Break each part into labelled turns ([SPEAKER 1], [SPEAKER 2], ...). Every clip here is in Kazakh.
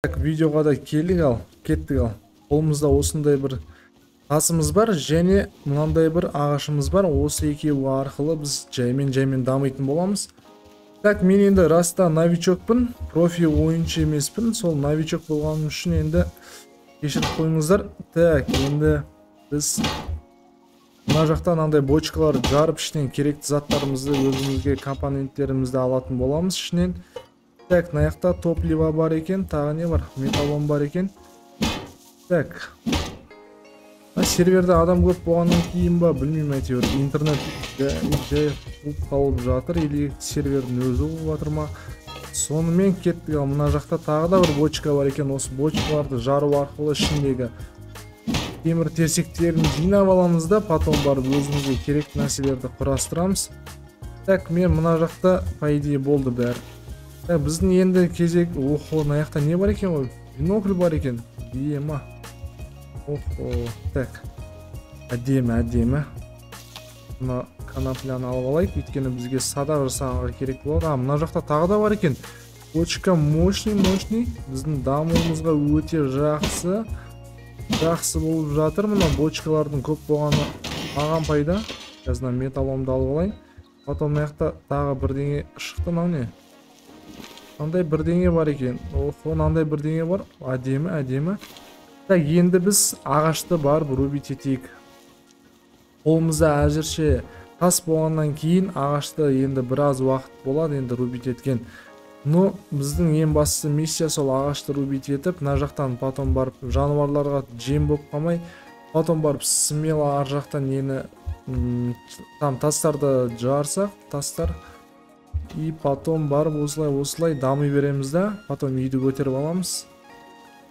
[SPEAKER 1] Так, видеоға да келдік, ал кеттік. Ал қолымызда осындай бір тасымыз бар және мынандай бір ағашымыз бар. Осы екеуі арқылы біз жаймен-жаймен дамитын боламыз. Так, мен енді раста новичокпын, профи ойыншы емеспін. Сол новичок болғаным үшін енді кешіріп қойыңыздар. Так, енді біз мына жақта мынандай бочкаларды жарып, ішінен керекті заттарымызды, өзімізге компоненттерімізді алатын боламыз ішінен. Так, мына жақта топливо бар екен, тағы не бар? Металлон бар екен. Так, серверде адам көп болғаннан кейін ба, білмеймін, әйтеуір интернет жай қуып қалып жатыр, или сервердің өзі қуып жатыр ма. Сонымен кеттік. Ал мына жақта тағы да бір бочка бар екен. Осы бочкаларды жару арқылы ішіндегі темір терсектерін жинап аламыз да, потом барып өзімізге керекті нәрселерді құрастырамыз. Так, мен мына жақта, по идее, болды бәрі. Так, біздің енді кезек. Охо, мына жақта не бар екен ғой? Бинокль бар екен. Ема. Охо, так. Әдемі, әдемі. Мына конопляны алып алайық, өйткені бізге садақ жасағанға керек болады. А, мына жақта тағы да бар екен. Бочка мощный, мощный. Біздің дамуымызға өте жақсы. Жақсы болып жатыр. Мына бочкалардың көп болғаны маған пайда. Қазір мына металломды алып алайын. Потом мына жақта тағы бірдеңе шықты, мынау не? Мынандай бірдеңе бар екен. Охо, мынандай бірдеңе бар. Әдемі, әдемі. Так, енді біз ағашты барып рубить етейік. Қолымызда әзірше тас болғаннан кейін ағашты енді біраз уақыт болады енді рубить еткен. Но біздің ең басты миссия сол ағашты рубить етіп, мына жақтан потом барып жануарларға жем болып қалмай, потом барып смело ар жақтан нені там тастарды жарсақ, тастар, и потом барып осылай осылай дами береміз да, потом үйді көтеріп аламыз.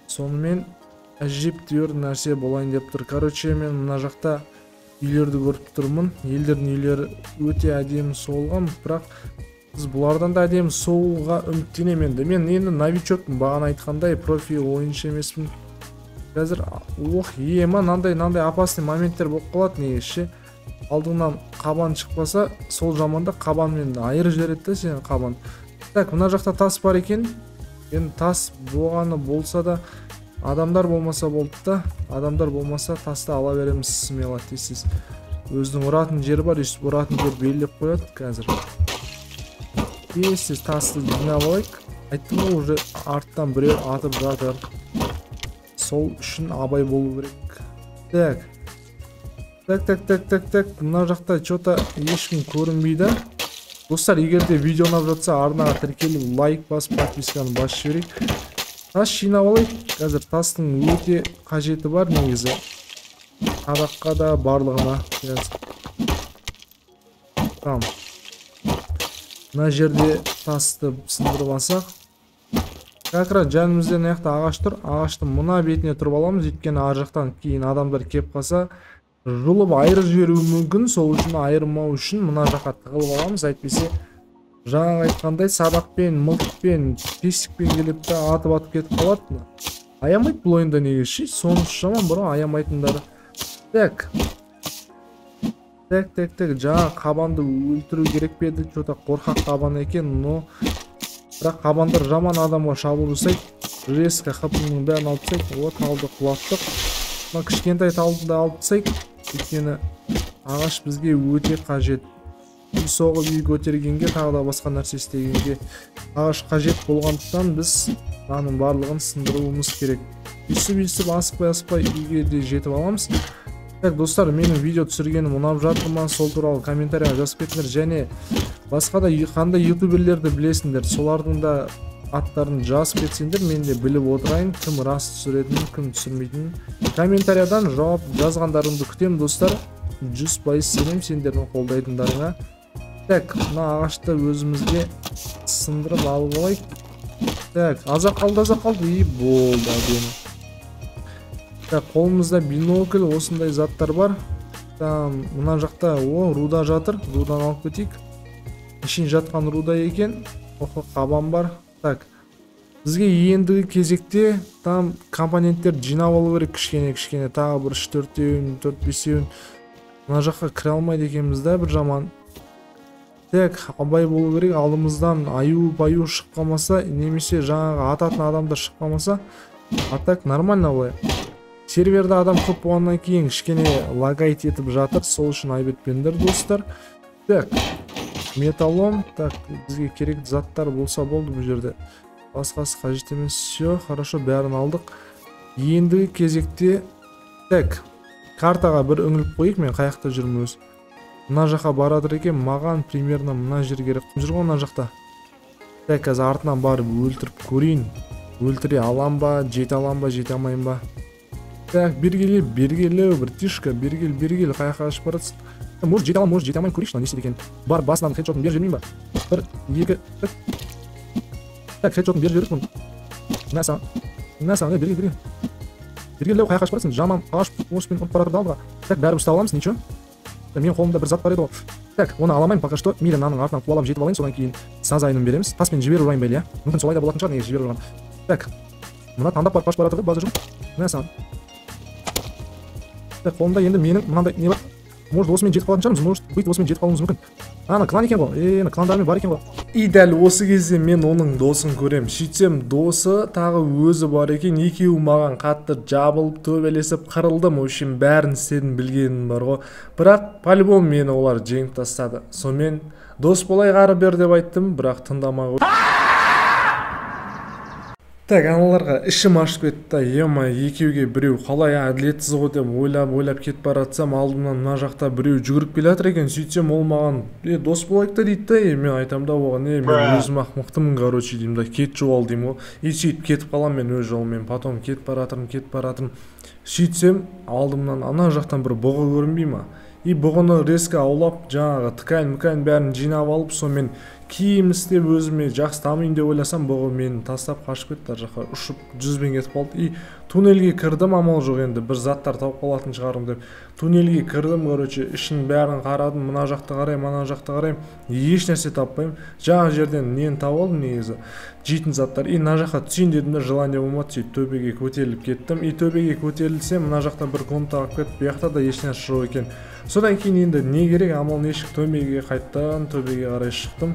[SPEAKER 1] Сонымен әжептәуір нәрсе болайын деп тұр. Короче, мен мына жақта үйлерді көріп тұрмын. Елдердің үйлері өте әдемі соғылған, бірақ біз бұлардан да әдемі соғуға үміттенемін енді. Мен енді новичокпын, бағана айтқандай, профи ойыншы емеспін. Қазір, ох, ема, мынандай мынандай опасный моменттер болып қалады негізі ше. Алдыңнан қабан шықпаса, сол жаманда қабанмен айырып жібереді да сені қабан. Так, мына жақта тас бар екен. Енді тас болғаны болса да, адамдар болмаса болды да. Адамдар болмаса тасты ала береміз смело, тез-тез. Өзінің ұратын жері бар, өйстіп ұратын жер белгілеп қояды қазір. Тез-тез тасты жинап алайық. Айттым ғой, уже арттан біреу атып жатыр. Сол үшін абай болу керек. Так. Так, так, так, так, так. Мына жақта что-то ешкім көрінбейді. Достар, егер де видео ұнап жатса, арнаға тіркеліп, лайк басып, подписканы басып жіберейік. Тас жинап алайық. Қазір тастың өте қажеті бар негізі. Садаққа да, барлығына. Там. Мына жерде тасты сындырып алсақ. Как раз жанымызда мына жақта ағаш тұр. Ағаштың мына бетіне тұрып аламыз, өйткені ар жақтан кейін адамдар кеп қалса, жұлып айырып жіберуі мүмкін. Сол үшін айырмау үшін мына жаққа тығылып аламыз. Әйтпесе жаңағы айтқандай садақпен, мылтықпен, песикпен келіп те атып атып кетіп қалады. Аямайды бұл ойында негізі ше, сонысы жаман, бірақ аямайтындары. Так. Так, так, так, жаңа қабанды өлтіру керек пе еді? Что-то қорқақ қабан екен, но бірақ қабандар жаман адамға шабуыл жасайды. Резко хпның бәрін алып тастайды. О, талды құлаттық. Мына кішкентай талды да алып тастайық, өйткені ағаш бізге өте қажет. Үй соғып үй көтергенге, тағы да басқа нәрсе істегенге ағаш қажет болғандықтан біз мынаның барлығын сындыруымыз керек. Өйстіп өйстіп асықпай асықпай үйге де жетіп аламыз. Так, достар, менің видео түсіргенім ұнап жатыр ма, сол туралы комментарияға жазып кетіңдер. Және басқа да қандай ютуберлерді білесіңдер, солардың да аттарын жазып кетсеңдер, мен де біліп отырайын, кім рас түсіретінін, кім түсірмейтінін. Комментариядан жауап жазғандарыңды күтемін, достар. 100% сенемін сендердің қолдайтындарыңа. Так, мына ағашты өзімізге сындырып алып алайық. Так, азақ қалды, азақ қалды, и болды, әдемі. Так, қолымызда бинокль, осындай заттар бар. Там, мына жақта, о, руда жатыр, руданы алып кетейік. Ішін жатқан руда екен. Охо, қабан бар. Так, бізге ендігі кезекте там компоненттер жинап алу керек, кішкене-кішкене, тағы бір үш-төртеуін, төрт-бесеуін. Мына жаққа кіре алмайды екенбіз да, бір жаман. Так, абай болу керек, алдымыздан аю-баю шығып қалмаса, немесе жаңағы ататын адамдар шығып қалмаса. А так нормально былай. Серверде адам көп болғаннан кейін кішкене лагайт етіп жатыр, сол үшін айып етпеңдер, достар. Так, металлом, так, бізге керекті заттар болса болды бұл жерде. Басқасы қажет емес. Все, хорошо, бәрін алдық. Ендігі кезекте, так, картаға бір үңіліп қояйық, мен қай жақта жүрмін өзі. Мына жаққа баратыр екен, маған примерно мына жер керек. Жүр ғой мына жақта. Так, қазір артынан барып өлтіріп көрейін. Өлтіре алам ба, жете алам ба, жете алмаймын ба? Так, бергеле, бергеле, братишка, бергел, бергел, қай жаққа қашып баратсың? Может жете алам, может жете алмаймын, көрейікші, мына не істейді екен. Бар, басынан хедшотын беріп жібермеймін ба? 1, 2, 3. Так, хедшотын беріп жіберейік бұны. Мына саған, мына саған, бергел, бергел. Бергел, қай жаққа қашып баратсың? Жаман қашып, осымен ұрып бара жатыр да алдыға. Так, бәрібір ұстап аламыз, ничего. Менің қолымда бір зат бар еді ғой. Так, оны ала алмаймын пока что. Мейлі, мынаның артынан қуалап жетіп алайын, содан кейін сазайын береміз. Таспен жіберіп ұрайын ба, иә? Мүмкін солай да болатын шығар, негізі жіберіп ұрған. Так, мына таңдап барып қашып бара жатыр да, базар жоқ. Мына саған. Так, қолымда енді менің мынандай не бар? Может, осымен жетіп қалатын шығармыз, может быть, осымен жетіп қалуымыз мүмкін. Ана клан екен ғой, ана кландармен бар екен ғой. И дәл осы кезде мен оның досын көрем. Сөйтсем, досы тағы өзі бар екен. Екеуі маған қатты жабылып, төбелесіп, қырылдым. В общем, бәрін істедім, білгенім бар ғой. Бірақ по-любому мені олар жеңіп тастады. Сонымен дос болайық ары бер деп айттым, бірақ тыңдамай қойды. Так, аналарға ішім ашып кетті да, ема, екеуге біреу қалай әділетсіз ғой деп ойлап кетіп баратсам, алдымнан мына жақта біреу жүгіріп келе жатыр екен. Сөйтсем, ол маған, дос болайық та дейді да, мен айтамын да оған, мен өзім ақ мықтымын, короче, деймін да, кет жоғал деймін ғой. И сөйтіп кетіп қаламын мен өз жолыммен, потом кетіп баратырмын. Сөйтсем, алдымнан ана жақтан бір бұғы көрінбей ма? И бұғыны резко аулап, жаңағы ткань-мкань бәрін жинап алып, сонымен киім істеп өзіме жақсы дамиын деп ойласам, бұғы мені тастап қашып кетті, ар жаққа ұшып жүзбен кетіп қалды. И туннельге кірдім, амал жоқ енді, бір заттар тауып қалатын шығармын деп. Туннельге кірдім, короче, ішін бәрін қарадым, мына жақты қараймын, ана жақты қараймын, еш нәрсе таппаймын. Жаңа жерден нені тауып алдым негізі, жейтін заттар. И мына жаққа түсейін дедім де, желание болмады, сөйтіп төбеге көтеріліп кеттім. И төбеге көтерілсем, мына жақта бір комната алып кетіп, бұл жақта да еш нәрсе жоқ екен. Содан кейін енді не керек, амал нешік, төбеге қайттан, төбеге қарай шықтым.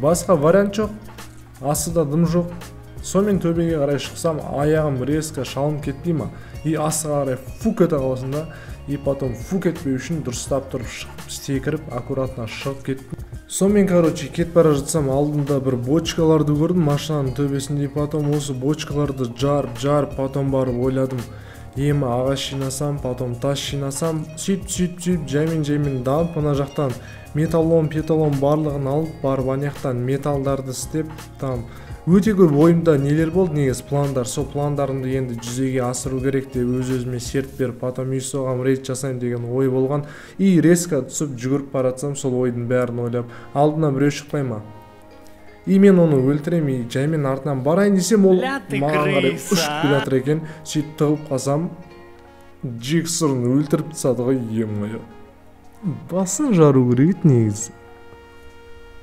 [SPEAKER 1] Басқа вариант жоқ, астыда дым жоқ. Сонымен төбеге қарай шықсам, аяғым резко шалынып кетпей ма? И астыға қарай фук ете қаласың да, и потом фук етпеу үшін дұрыстап тұрып шығып, секіріп, аккуратно шығып кеттім. Сонымен, короче, кетіп бара жатсам, алдымда бір бочкаларды көрдім машинаның төбесінде. Потом осы бочкаларды жарып, потом барып ойладым, ема ағаш жинасам, потом тас жинасам, сөйтіп, жаймен дамып, мына жақтан металлом, петалом барлығын алып, барып ана жақтан металдарды істеп, там өте көп ойымда нелер болды негізі, пландар. Сол пландарымды енді жүзеге асыру керек деп өз-өзіме серт беріп, потом үй соғам, рейд жасаймын деген ой болған. И резко түсіп жүгіріп баратсам, сол ойдың бәрін ойлап, алдымнан біреу шықпай ма? И мен оны өлтірем, и жаймен артынан барайын десем, ол маған қарай ұшып келе жатыр екен. Сөйтіп тығылып қалсам, жексұрын өлтіріп тастады ғой, е-мое. Басын жару керек еді негізі.